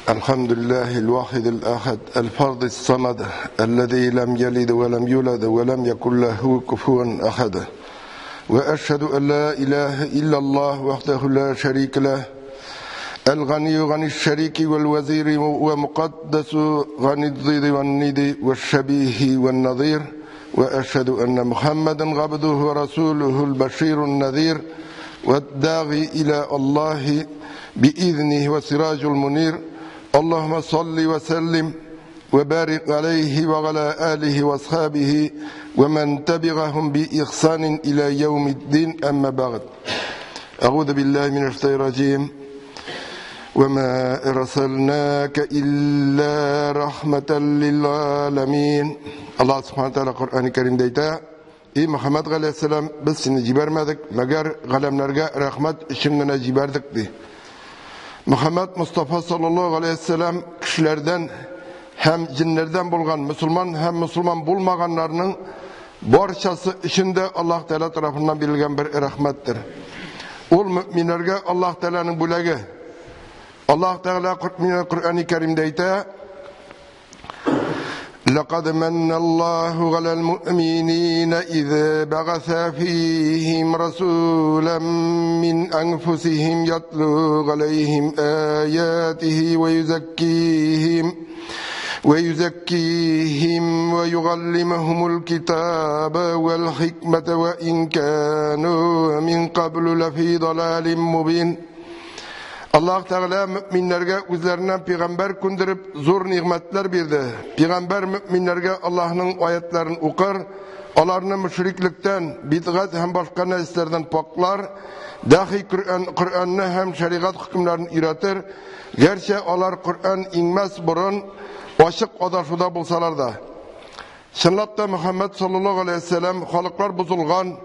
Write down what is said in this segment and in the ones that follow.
الحمد لله الواحد الأحد الفرد الصمد الذي لم يلد ولم يولد ولم يكن له كفوا أحد، وأشهد أن لا إله إلا الله وحده لا شريك له الغني عن الشريك والوزير ومقدس عن الضد والند والشبيه والنظير، وأشهد أن محمدا عبده ورسوله البشير النذير والداعي إلى الله بإذنه وسراج المنير. اللهم صل وسلم وبارك عليه وعلى آله وأصحابه ومن تبعهم بإحسان إلى يوم الدين. أما بعد، أعوذ بالله من الشيطان الرجيم. وما أرسلناك إلا رحمة للعالمين. Аллаһ Субхана Тәгалә Коръәни Кәримдә әйтә: "Эй Мөхәммәд галәйһиссәлам, без сине җибәрмәдек, мәгәр галәмнәргә рәхмәт өчен генә җибәрдек", ди. Мөхәммәд Мустафа саллаллаһу алейһи вәсәлләм кешеләрдән һәм җиннәрдән булган мөселман һәм мөселман булмаганнарның барчасы өчен дә Аллаһ Тәгалә тарафыннан бирелгән бер рәхмәттер. Ул мөэминнәргә Аллаһ Тәгаләнең бүләге. Аллаһ Тәгалә Коръәни Кәримдә әйтә: لقد من الله على المؤمنين إذ بعث فيهم رسولا من أنفسهم يتلو عليهم آياته ويزكيهم ويعلمهم الكتاب والحكمة وإن كانوا من قبل لفي ضلال مبين. Аллаһ Тәгалә мөэминнәргә үзләреннән пәйгамбәр күндереп зур нигъмәтләр бирде. Пәйгамбәр мөэминнәргә Аллаһның аятларын укыр, аларны мөшриклектән, бидгать һәм башка нәрсәләрдән паклар, дәхи Коръәнне һәм шәригать хөкемнәрен өйрәтер, гәрчә алар Коръән иңмәс борын ачык адашуда булсалар да. Чынлап та Мөхәммәд саллаллаһу алейһи ва сәлләм халыклар бозылган,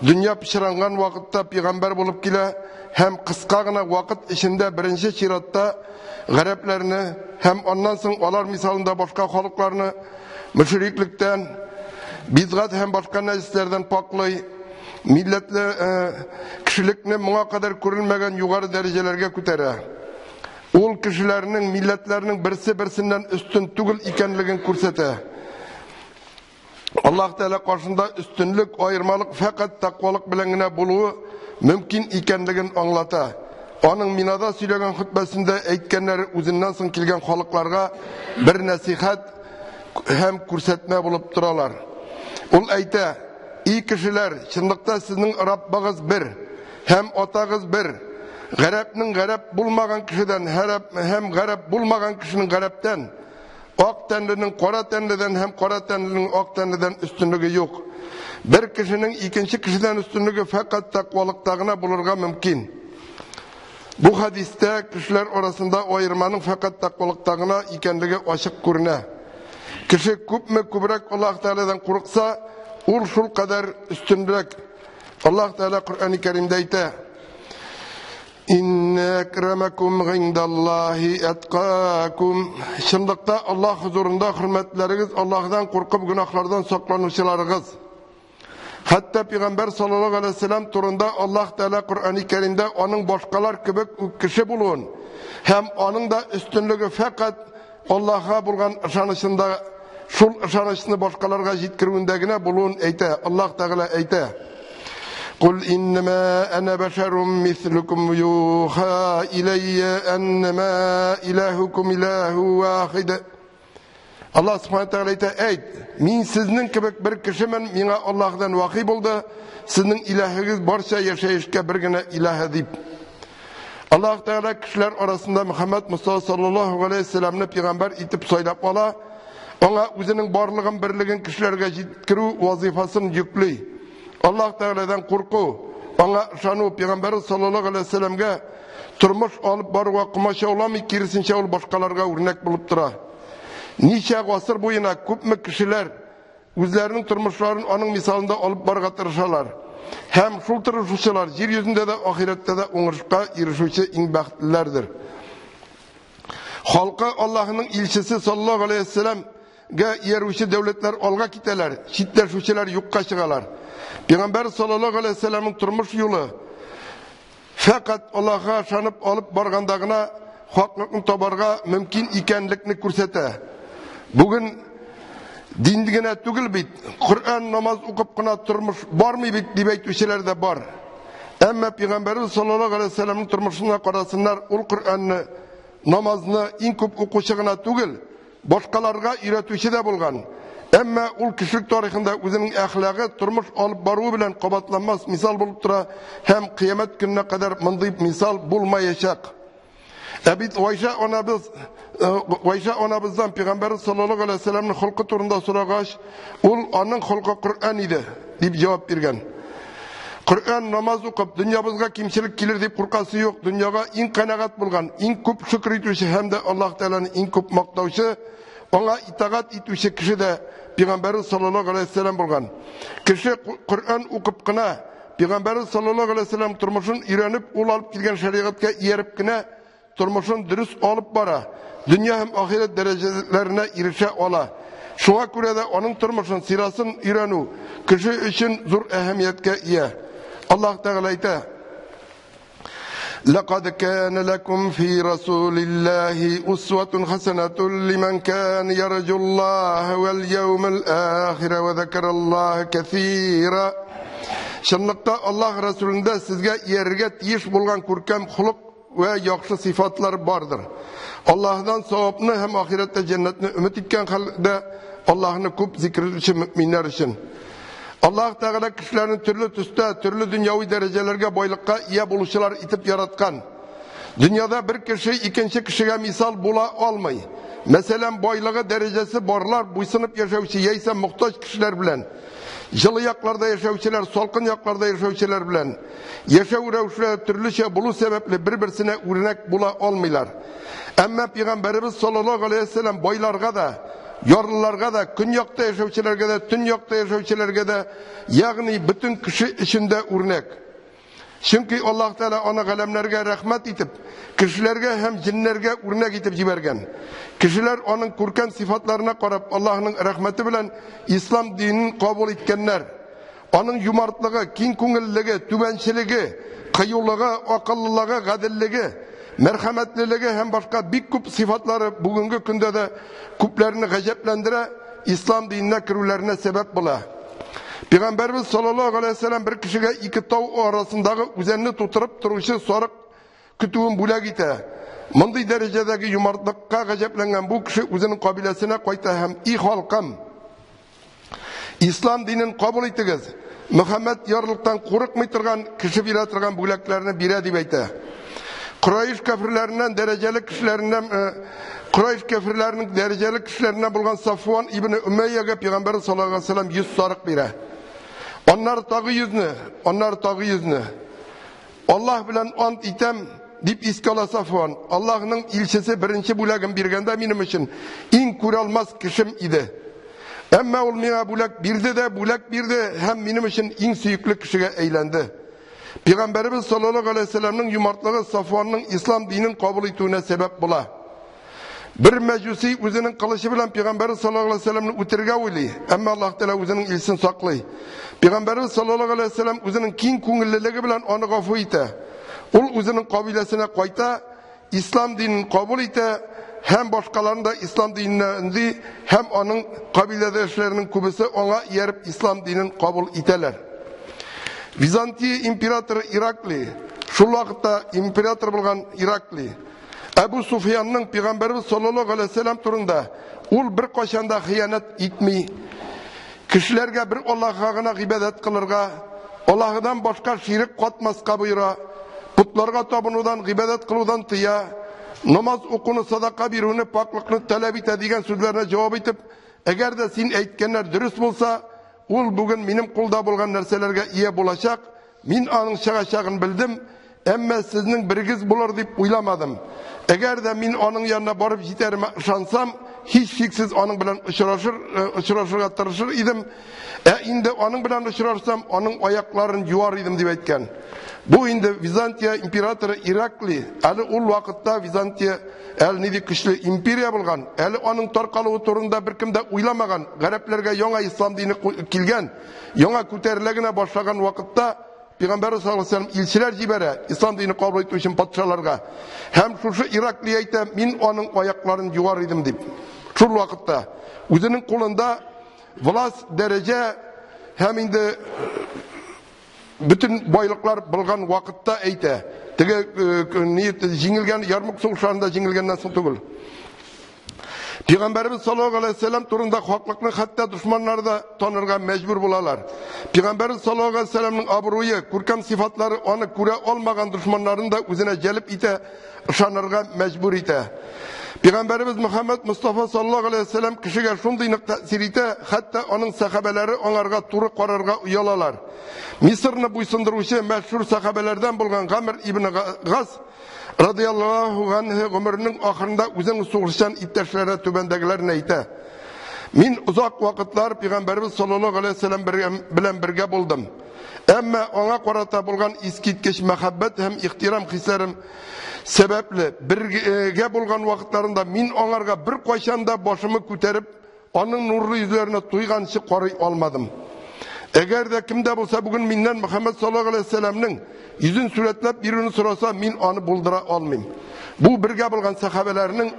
дөнья пычранган вакытта пәйгамбәр булып килә һәм кыска гына вакыт эчендә беренче чиратта гарәпләрне һәм аннан соң алар мисалында башка халыкларны мөшриклектән, бидгать һәм башка нәҗесләрдән паклый, милләтле кешелекне моңа кадәр күрелмәгән югары дәрәҗәләргә күтәрә. Ул кешеләрнең, милләтләрнең берсе-берсеннән өстен түгел икәнлеген күрсәтә. Аллаһ Тәгалә каршында өстенлек, аермалык фәкать тәкъвалык белән генә булуы мөмкин икәнлеген аңлата. Аның Минада сөйләгән хөтбәсендә әйткәннәре үзеннән соң килгән халыкларга бер нәсихәт һәм күрсәтмә булып торалар. Ул әйтә: "Ий кешеләр, чынлыкта сезнең Раббыгыз бер һәм атагыз бер. Гарәпнең гарәп булмаган кешедән һәм гарәп булмаган кешенең гарәптән, ак тәнленең кара тәнледән һәм кара тәнленең ак тәнледән өстенлеге юк. Бер кешенең икенче кешедән өстенлеге фәкать тәкъвалыкта гына булырга мөмкин." Бу хәдистә кешеләр арасында аерманың фәкать тәкъвалыкта гына икәнлеге ачык күренә. Кеше күпме күбрәк Аллаһ Тәгаләдән курыкса, ул шул кадәр өстенрәк. Аллаһ Тәгалә Коръәни Кәримдә әйтә: "Инна акрамакум индаллаһи аткакум." Чынлыкта Аллаһ хузурында хөрмәтләрегез Аллаһдан куркып гөнаһлардан сакланучыларыгыз. Хәтта Пәйгамбәр саллаллаһу алейһи ва сәлләм турында Аллаһ Тәгалә Коръәни Кәримдә аның башкалар кебек үк кеше булуын һәм аның да өстенлеге фәкать Аллаһка булган ышанычында, шул ышанычны башкаларга җиткерүендә генә булуын әйтә. Аллаһ Тәгалә әйтә: "Кул иннама ана башарум мислукум юха иләйя аннама илахукум илаху вахид." Аллаһ Субхана Тәгалә әйтә: "Әйт, мин сезнең кебек бер кешемен, миңа Аллаһдан вахи булды, сезнең илаһыгыз барча яшәешкә бер генә илаһ", дип. Аллаһ Тәгалә кешеләр арасында Мөхәммәд Мустафа саллаллаһу алейһи ва сәлләмне пәйгамбәр итеп сайлап ала, аңа үзенең барлыгын, берлеген кешеләргә җиткерү вазифасын йөкли. Аллаһ Тәгаләдән курку, аңа ышану пәйгамбәр саллаллаһу алейһи ва сәлләмгә тормыш алып баруга комачауламый, киресенчә ул башкаларга үрнәк булып тора. Ничә гасыр буена күпме кешеләр үзләренең тормышларын аның мисалында алып барырга тырышалар. Һәм шул тырышучылар җир йөзендә дә, ахирәттә дә уңышка ирешүче иң бәхетлеләрдер. Халкы Аллаһның илчесе саллаллаһу алейһи ва сәлләмгә иярүче дәүләтләр алга китәләр, читләшүчеләр юкка чыгалар. Пәйгамбәр саллаллаһу алейһи ва сәлләмнең тормыш юлы фәкать Аллаһка ышанып алып барганда гына хаклыкны табарга мөмкин икәнлекне күрсәтә. Бүген дин генә түгел бит, Коръән, намаз укып кына тормыш бармый бит дип әйтүчеләр дә бар. Әмма Пәйгамбәрбез саллаллаһу алейһи ва сәлләмнең тормышына карасыннар, ул Коръәнне, намазны иң күп укучы гына түгел, башкаларга өйрәтүче дә булган. Әмма ул кешелек тарихында үзенең әхлагы, тормыш алып баруы белән кабатланмас мисал булып тора һәм кыямәт көненә кадәр мондый мисал булмаячак. Ә бит Гайшә анабыздан Пәйгамбәрбез саллаллаһу алейһи ва сәлләмнең холкы турында сорагач, ул аның холкы Коръән иде дип җавап биргән. Коръән, намаз укып, дөньябызга кимчелек килер дип куркасы юк. Дөньяга иң канәгать булган, иң күп шөкер итүче һәм дә Аллаһ Тәгаләне иң күп мактаучы, аңа итагать итүче кеше дә Пәйгамбәрбез саллаллаһу алейһи ва сәлләм булган. Кеше Коръән укып кына, Пәйгамбәрбез саллаллаһу алейһи ва сәлләм тормышын өйрәнеп, ул алып килгән шәригатькә ияреп кенә тормышын дөрес алып бара, дөнья һәм ахирәт дәрәҗәләренә ирешә ала. Шуңа күрә дә аның тормышын, сирасын өйрәнү кеше өчен зур әһәмияткә ия. Аллаһ Тәгалә әйтә: لقد كان لكم في رسول الله أسوة حسنة لمن كان يرجو الله واليوم الآخر وذكر الله كثيرا. Чынлыкта Аллаһ Расулында сезгә иярергә тиеш булган күркәм холык вә яхшы сыйфатлар бардыр. Аллаһдан савапны һәм ахирәттә җәннәтне өмет иткән хәлдә Аллаһны күп зикр итүче мөэминнәр өчен. Аллаһ Тәгалә кешеләрне төрле төстә, төрле дөньяви дәрәҗәләргә, байлыкка ия булучылар итеп яраткан. Дөньяда бер кеше икенче кешегә мисал була алмый. Мәсәлән, байлыгы дәрәҗәсе барлар буйсынып яшәүче яисә мохтаҗ кешеләр белән, җылы якларда яшәүчеләр, салкын якларда яшәүчеләр белән яшәү рәвешләре төрлечә булу сәбәпле бер-берсенә үрнәк була алмыйлар. Әмма Пәйгамбәребез саллаллаһу алейһи ва сәлләм байларга да, ярлыларга да, көньякта яшәүчеләргә дә, төньякта яшәүчеләргә дә, ягъни бөтен кеше өчен дә үрнәк. Чөнки Аллаһ Тәгалә аны галәмнәргә рәхмәт итеп, кешеләргә һәм җиннәргә үрнәк итеп җибәргән. Кешеләр аның күркәм сыйфатларына карап, Аллаһның рәхмәте белән ислам динен кабул иткәннәр. Аның юмартлыгы, киң күңеллелеге, түбәнчелеге, кыюлыгы, акыллылыгы, гаделлеге, мәрхәмәтлелеге һәм башка бик күп сыйфатлары бүгенге көндә дә күпләрне гаҗәпләндерә, ислам диненә керүләренә сәбәп була. Пәйгамбәрбез саллаллаһу алейһи ва сәлләм бер кешегә ике тау арасындагы үзәнне тутырып торучы сарык көтүен бүләк итә. Мондый дәрәҗәдәге юмартлыкка гаҗәпләнгән бу кеше үзенең кабиләсенә кайта һәм: "И халкым, ислам динен кабул итегез. Мөхәммәд ярлыктан курыкмый торган кеше бирә торган бүләкләрне бирә" дип әйтә. Курайш кафирләреннән дәрәҗәле кешеләреннән, Курайш кафирләренең дәрәҗәле кешеләреннән булган Сафуан ибн Умәйягә Пәйгамбәр саллаллаһу алейһи ва сәлләм 100 сарык бирә. Аннары тагы 100-не, аннары тагы 100-не. Аллаһ белән ант итәм, дип искә ала Сафуан. Аллаһның илчесе беренче бүләген биргәндә минем өчен иң күрә алмас кешем иде. Әмма ул миңа бүләк бирде дә, бүләк бирде һәм минем өчен иң сөекле кешегә әйләнде. Пәйгамбәребез саллаллаһу алейһи ва сәлләмнең юмартлыгы Сафуанның ислам динен кабул итүенә сәбәп була. Бер мәҗүси үзенең кылычы белән Пәйгамбәребез саллаллаһу алейһи ва сәлләмне үтерергә уйлый, әмма Аллаһ Тәгалә үзенең илчесен саклый. Пәйгамбәребез саллаллаһу алейһи ва сәлләм үзенең киң күңеллелеге белән аны гафу итә. Ул үзенең кабиләсенә кайта, ислам динен кабул итә һәм башкаларны да ислам диненә өнди, һәм аның кабиләдәшләренең күбесе аңа ияреп ислам динен кабул итәләр. Византия императоры Ираклий, шул вакытта император булган Ираклий, Әбу Суфиянның Пәйгамбәребез саллаллаһу алейһи ва сәлләм турында ул бер кайчан да хыянәт итми, кешеләргә бер Аллаһка гына гыйбадәт кылырга, Аллаһыдан башка ширек катмаска боера, путларга табынудан, гыйбадәт кылудан тыя, намаз укуны, садака бирүне, пакьлыкны таләп итә дигән сүзләренә җавап итеп, әгәр дә син әйткәннәр дөрес булса, ул бүген минем кулда булган нәрсәләргә ия булачак, мин аның чыгачагын белдем, әмма сезнең берегез булыр дип уйламадым. Әгәр дә мин аның янына барып җитәремә ышансам, һичшиксез аның белән очрашырга тырышыр идем. Ә инде аның белән очрашсам, аның аякларын юар идем дип әйткән. Бу инде Византия императоры Ираклий, әле ул вакытта Византия әле нинди көчле империя булган, әле аның таркалуы турында беркем дә уйламаган, гарәпләргә яңа ислам дине килгән, яңа күтәрелә генә башлаган вакытта Пәйгамбәрбез саллаллаһу алейһи ва сәлләм илчеләр җибәрә, ислам динен кабул итү өчен патшаларга. Һәм шушы Ираклий әйтә, мин аның аякларын юар идем дип. Шул вакытта үзенең кулында власть, дәрәҗә һәм инде бөтен байлыклар булган вакытта әйтә. Теге җиңелгән Ярмук сугышларында җиңелгәннән соң түгел. Пәйгамбәребез саллаллаһу алейһи ва сәлләм турында хаклыкны хәтта дошманнар да танырга мәҗбүр булалар. Пәйгамбәребез саллаллаһу алейһи ва сәлләмнең абруе, күркәм сыйфатлары аны күрә алмаган дошманнарын да үзенә җәлеп итә, ышанырга мәҗбүр итә. Пәйгамбәребез Мөхәммәд Мустафа саллаллаһу алейһи ва сәлләм кешегә шундый нык тәэсир итә, хәтта аның сәхабәләре аңарга туры карарга оялалар. Мисырны буйсындыручы мәшһүр сәхабәләрдән булган Гамр ибн Гас радиаллаһу анһу гомеренең ахырында үзенең сугышчан иптәшләренә түбәндәгеләрне әйтә. Мин озак вакытлар Пәйгамбәребез саллаллаһу алейһи ва сәлләм белән бергә булдым. Әмма аңа карата булган искиткеч мәхәббәт һәм ихтирам хисләрем сәбәпле бергә булган вакытларында мин аңарга бер кайчан да башымы күтәреп, аның нурлы йөзләренә туйганчы карый алмадым. Әгәр дә кем дә булса бүген миннән Мөхәммәд саллаллаһу алейһи ва сәлләмнең йөзен сурәтләп бирүне сораса, мин аны булдыра алмыйм. Бу бергә булган сәхабәләрнең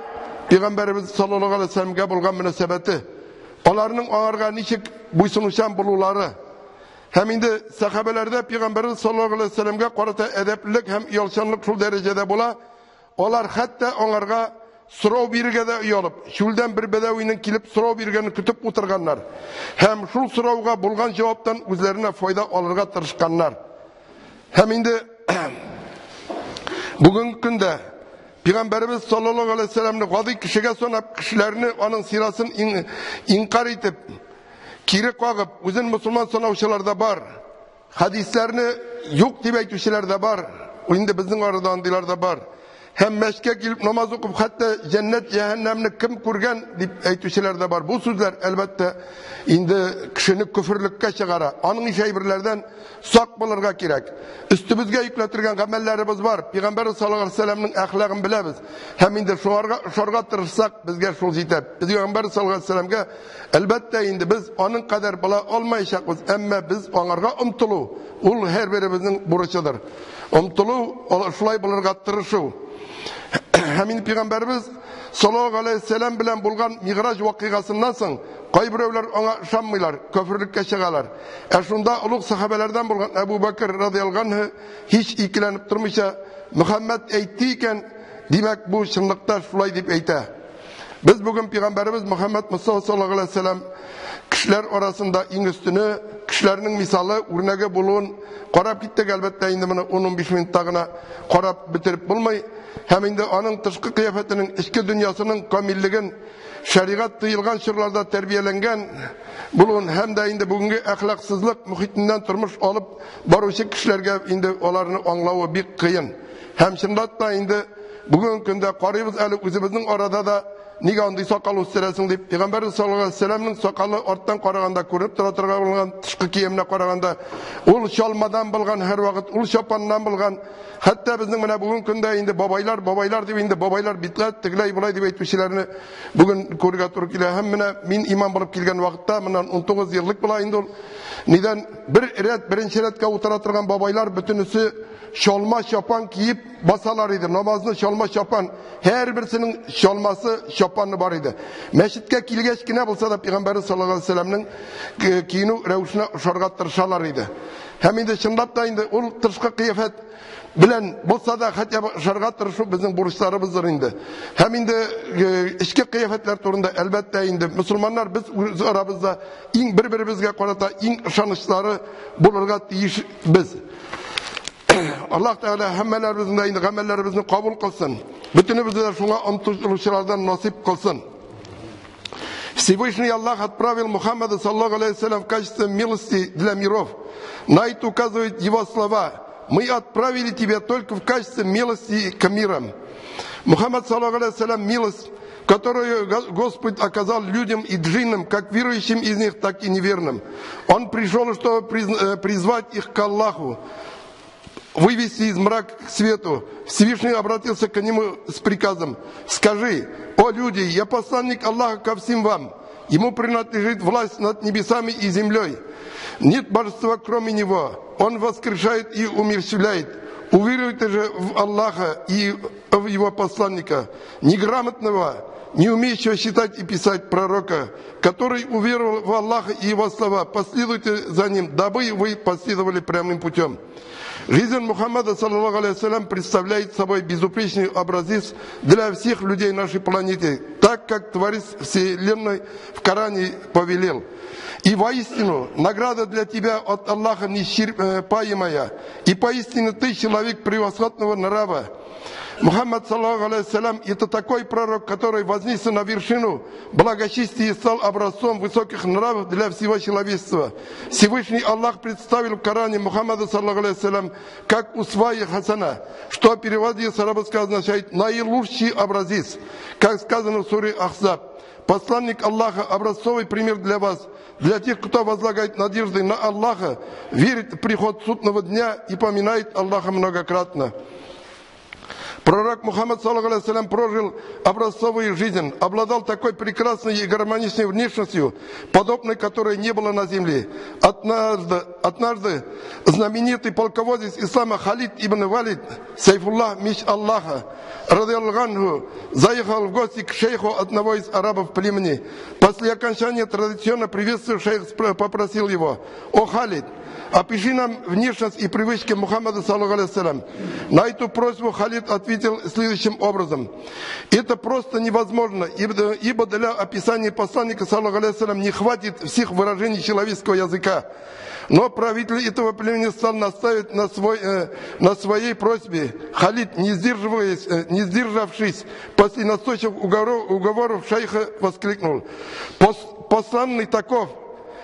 Пәйгамбәребез саллаллаһу алейһи ва сәлләмгә булган мөнәсәбәте, аларның аңарга ничек буйсынучан булулары һәм инде сәхабәләрдә Пәйгамбәребез саллаллаһу алейһи ва сәлләмгә карата әдәплелек һәм оялчанлык шул дәрәҗәдә була, алар хәтта аңарга сорау бирергә дә оялып, чүлдән бер бәдәвинең килеп сорау биргәнен көтеп утырганнар һәм шул сорауга булган җаваптан үзләренә файда алырга тырышканнар. Һәм инде бүгенге көндә Пәйгамбәребез саллаллаһу алейһи ва сәлләмне гади кешегә санап, кешеләрне аның сирасын инкар итеп, кире кагып, үзен мусульман санаучылар да бар. Хәдисләрне юк дип әйтүчеләр дә бар. Инде безнең арада андыйлар да бар. Һәм мәчкә килеп намаз укып, хәтта җәннәт, җәһәннәмне кем күргән дип әйтүчеләр дә бар. Бу сүзләр, әлбәттә, инде кешене көферлеккә чыгара. Аның ише әйберләрдән сак булырга кирәк. Өстебезгә йөкләтелгән гамәлләребез бар. Пәйгамбәр саллаллаһу алейһи ва сәлләмнең әхлагын беләбез. Һәм инде шуңарга ошарга тырышсак, безгә шул җитә. Без Пәйгамбәр саллаллаһу алейһи ва сәлләмгә, әлбәттә, инде без аның кадәр була алмаячакбыз, әмма без аңарга омтылу, ул һәрберебезнең бурычыдыр. Омтылу, шулай булырга тырышу. Һәм инде Пәйгамбәребез саллаллаһу алейһи ва сәлләм белән булган Миграҗ вакыйгасыннан соң кайберәүләр аңа ышанмыйлар, көферлеккә чыгалар. Ә шунда олуг сәхабәләрдән булган Әбу Бәкр радиаллаһу анһу һич икеләнеп тормыйча, Мөхәммәд әйтте икән, димәк бу чынлыкта шулай дип әйтә. Без бүген Пәйгамбәребез Мөхәммәд Мустафа саллаллаһу алейһи ва сәлләм кешеләр арасында иң өстене, кешеләрнең мисалы, үрнәге булуын карап киттек. Әлбәттә, инде моны ун-унбиш минутта гына карап бетереп булмый. Һәм инде аның тышкы кыяфәтенең, эчке дөньясының камиллеген, шәригать тыелган чорларда тәрбияләнгән булуын һәм дә инде бүгенге әхлаксызлык мөхитеннән тормыш алып баручы кешеләргә инде аларны аңлавы бик кыен. Һәм чынлап та инде бүгенге көндә карыйбыз әле үзебезнең арада да, нигә андый сакал үстерәсең дип, Пәйгамбәрбез саллаллаһу алейһи ва сәлләмнең сакалы арттан караганда күренеп тора торган булган, тышкы киеменә караганда ул чалмадан булган һәрвакыт, ул чапаннан булган. Хәтта безнең менә бүгенге көндә инде бабайлар, бабайлар дип инде бабайлар битләр тегеләй болай дип әйтүчеләрне бүген күрергә туры килә. Һәм менә мин имам булып килгән вакытта, моннан 19 еллык була инде ул, нидән бер рәт, беренче рәткә утыра торган бабайлар бөтенесе чалма чапан киеп басалар иде. Намазны чалма чапан, һәрберсенең чалмасы, чапаны бар иде. Мәчеткә килгәч кенә булса да Пәйгамбәрбез саллаллаһу алейһи ва сәлләмнең киенү рәвешенә ошарга тырышалар иде. Һәм инде чынлап та инде ул тышкы кыяфәт белән булса да хотя бы ошарга тырышу безнең бурычларыбыздыр инде. Һәм инде эчке кыяфәтләр турында әлбәттә инде мусульманнар без үз арабызда иң бер-беребезгә карата иң ышанычлары булырга тиешбез. Аллаһ Тәгалә һәммәләребезнең дә инде гамәлләребезне кабул кылсын. Бөтенебезне дә шуңа омтылучылардан насыйп кылсын. Всевышний Аллах отправил Мухаммада, саллаллаху алейхи ва саллям, в качестве милости для миров. На это указывают его слова: Мы отправили тебя только в качестве милости к мирам. Мухаммад, саллаллаху алейхи ва саллям, милость, которую Господь оказал людям и джиннам, как верующим из них, так и неверным. Он пришел, чтобы призвать их к Аллаху, вывести из мрака к свету. Всевышний обратился к нему с приказом: Скажи, о люди, я посланник Аллаха ко всем вам. Ему принадлежит власть над небесами и землей. Нет божества, кроме Него. Он воскрешает и умерщвляет. Уверуйте же в Аллаха и в Его посланника, неграмотного, не умеющего считать и писать пророка, который уверовал в Аллаха и Его слова. Последуйте за ним, дабы вы последовали прямым путем. Жизнь Мухаммада, саллаллаху алейхи ва саллям, представляет собой безупречный образец для всех людей нашей планеты, так как Творец Вселенной в Коране повелел. И воистину, награда для тебя от Аллаха неисчерпаемая, и поистине ты человек превосходного нрава. Мухаммад, саллаллаху алейхи ва саллям, это такой пророк, который вознесся на вершину благочестия и стал образцом высоких нравов для всего человечества. Всевышний Аллах представил в Коране Мухаммада, саллаллаху алейхи ва саллям, как усвайя хасана, что в переводе с арабского означает «наилучший образец», как сказано в суре Ахзаб. Посланник Аллаха – образцовый пример для вас, для тех, кто возлагает надежды на Аллаха, верит в приход судного дня и поминает Аллаха многократно. Пророк Мухаммад, саллаллаху алейхи ва саллям, прожил образцовую жизнь, обладал такой прекрасной и гармоничной внешностью, подобной которой не было на земле. Однажды знаменитый полководец ислама Халид ибн Валид, Сайфуллах, меч Аллаха, радиаллаху анху, заехал в гости к шейху одного из арабов племени. После окончания традиционного приветствия шейх попросил его: «О Халид, опиши нам внешность и привычки Мухаммада, саллаллаху алейхи ва саллям». На эту просьбу Халид ответил следующим образом: «Это просто невозможно, ибо для описания посланника, саллаллаху алейхи ва саллям, не хватит всех выражений человеческого языка». Но правитель этого племени стал настаивать на своей просьбе. Халид, не сдержавшись, после настойчивых уговоров шейха, воскликнул: «Посланный таков,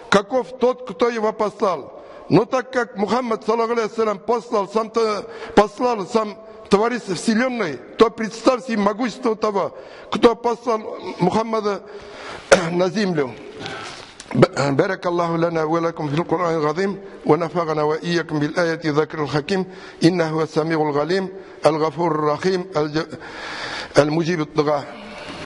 каков тот, кто его послал». Но так как Мухаммад, саллаллаху алейхи ва саллям, послал сам Творец Вселенной, то представь себе могущество того, кто послал Мухаммада на землю. بارك الله لنا ولكم في القرآن العظيم ونفعنا وإياكم بالآية ذكر الحكيم إنه هو السميع العليم الغفور الرحيم المجيب الدعاء.